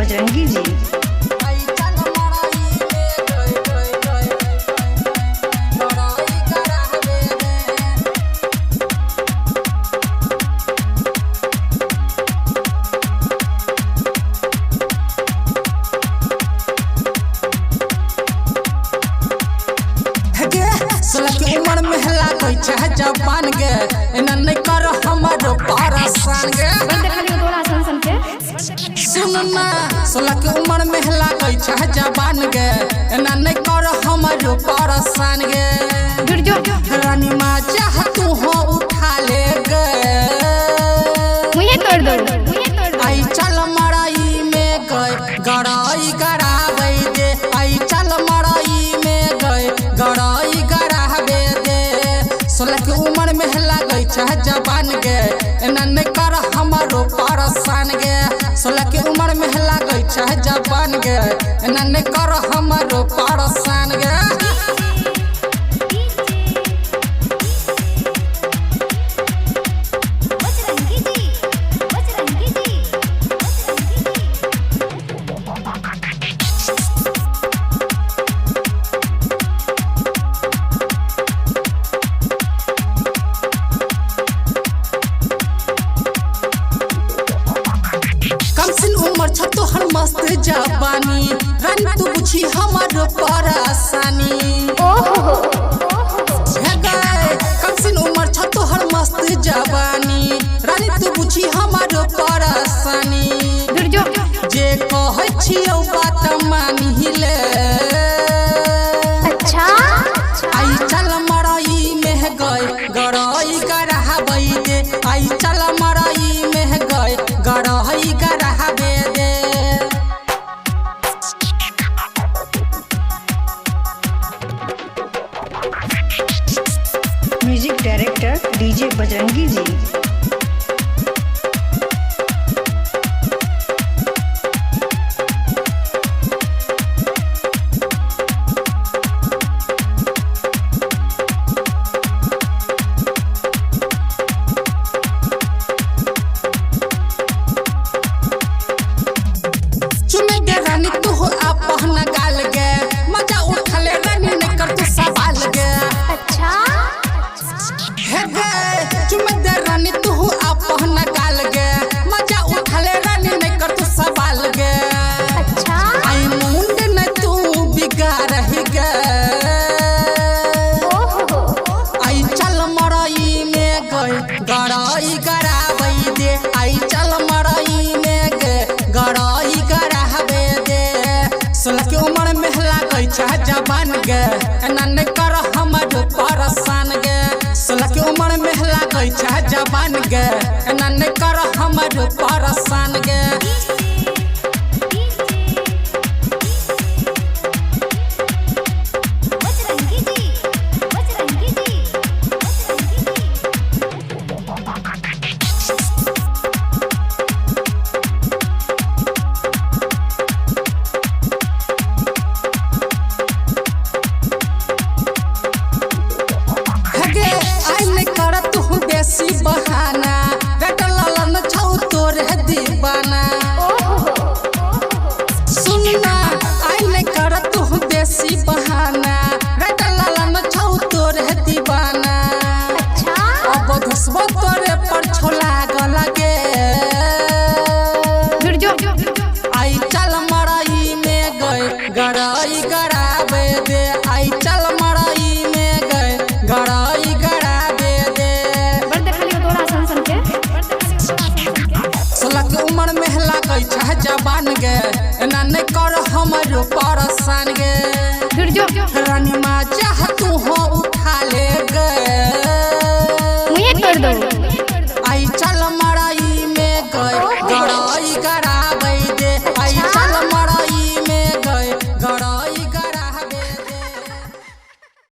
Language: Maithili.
बजरंगी जी। आई चल मरई में गए गए गए गड़ई गड़ावे दे। गे 16 के उम्र में लागै छै जवान गे, एना नहि कर हमर परेशान गे। बंद खाली तोरा सन सन के। सुन ना, 16 के उम्र में लागै छै जवान गे, एना नहि कर हमर परेशान गे। जुड़ जो। रानी माँ चाह तू हो उठा ले गे, मुझे तोड़ दो, मुझे तोड़ दो। आई चल मरई में गए गड़ई गड़ावे दे, आई चल मरई में गए गड़ई गड़ावे दे। 16 के उम्र में लागै छै जवान गे, एना नहि कर हमरो परेशान गे। 16 के उम्र में लागै छै जवान गे, एना नहि कर हमरो परेशान गे। बजरंगी जी, बजरंगी जी, बजरंगी जी। कम सिन उम्र छ तोहर मस्त जवानी, रानी तू बुझी हमर परेशानी। ओहो हे गए कम सिन उम्र छ तोहर मस्त जवानी, रानी तू बुझी हमर परेशानी। जुड़ जो। जे कहै छियौ बात मानी ले। अच्छा। आई चल मरई में गए गड़ई गड़ाबै दे, आई चल मरई में गए गड़ई गड़ाबे दे। Music director DJ Bajrangi ji. चुमे गे रानी तू हो अपन गाल गे, मजा उठले रानी ने कर तू सवाल गे। अच्छा। हे गे चुमे दे रानी तू हो अपन गाल गे, मजा उठले रानी ने कर तू सवाल गे। अच्छा। आई मुंड ने तू बिगाड़ गे, ओहो आई चल मरई में गए गड़ई गड़ाबै दे, आई चल मरई में गए गड़ई गड़ाबे दे। 16 के उम्र में लागै छै जवान गे, एना नहि कर हमर परेशान गे। 16 के उम्र में लागै छै जवान गे, एना नहि कर हमर परेशान गे। बजरंगी जी, बजरंगी जी, बजरंगी जी। हगे आई नहीं कर तू बेसी बहाना, बेटा ललन छौ तोर दीवाना। सुनना आई नहीं कर तू बेसी बहाना, बेटा ललन छौ तोर दीवाना। अच्छा। अब घुसबो तोरे पर छोला गे, जुड़ जो। आई चल मरई में गए गड़ई गड़ावे दे, आई चल मरई में गए गड़ई गड़ावे दे। बंद खाली तोरा सन सन के। 16 के उम्र में लागै छै जवान गे, एना नहि कर हमर परेशान गे। जुड़ जो। रानी माँ चाह